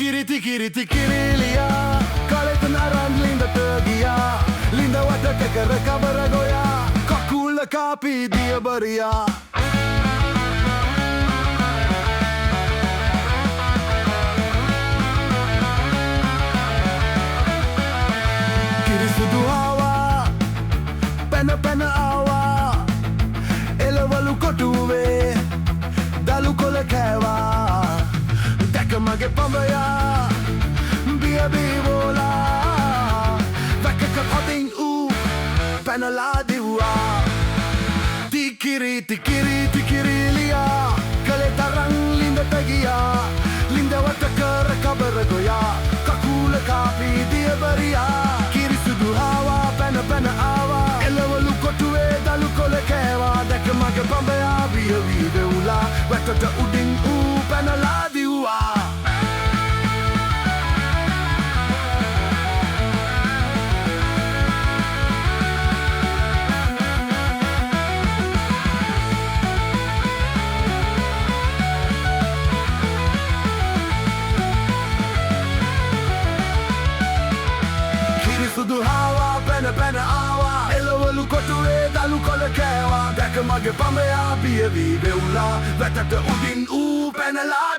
තිකිරි තිකිරි තිකිරිලියා කලෙතන අරන් ලින්දට ගියා ලින්ද වටට කර කබර ගොයා කකුල කාපි දියබරියා කිරිසුදු ආවා පැන පැන ආවා එළවලු කොටුවේ දලු කොළ කෑවා දැක මගේ පඹයා බිය බීවෝලා වැකක පොතින් ඌ පැනලා දිව්වා තිකිරි තිකිරි තිකිරිලියා කලේ තරන් ලින්දට ගියා ලින්ද වට කර කබර ගොයා කකුල කාපි දියබරියා කිරිසුදු ආවා පැන පැන ආවා එළවලු කොටුවේ දලු කොළ කෑවා දැක මගේ පඹයා බිය වී වෙවුලා වැටට උඩින් ඌ පැනලා දිව්වා. කිරිසුදු ආවා පැන පැන ආවා එළවලු කොටුවේ දලු කොළ කෑවා දැක මගේ පඹයා බිය වී වෙවුලා වැටට උඩින් ඌ පැනලා.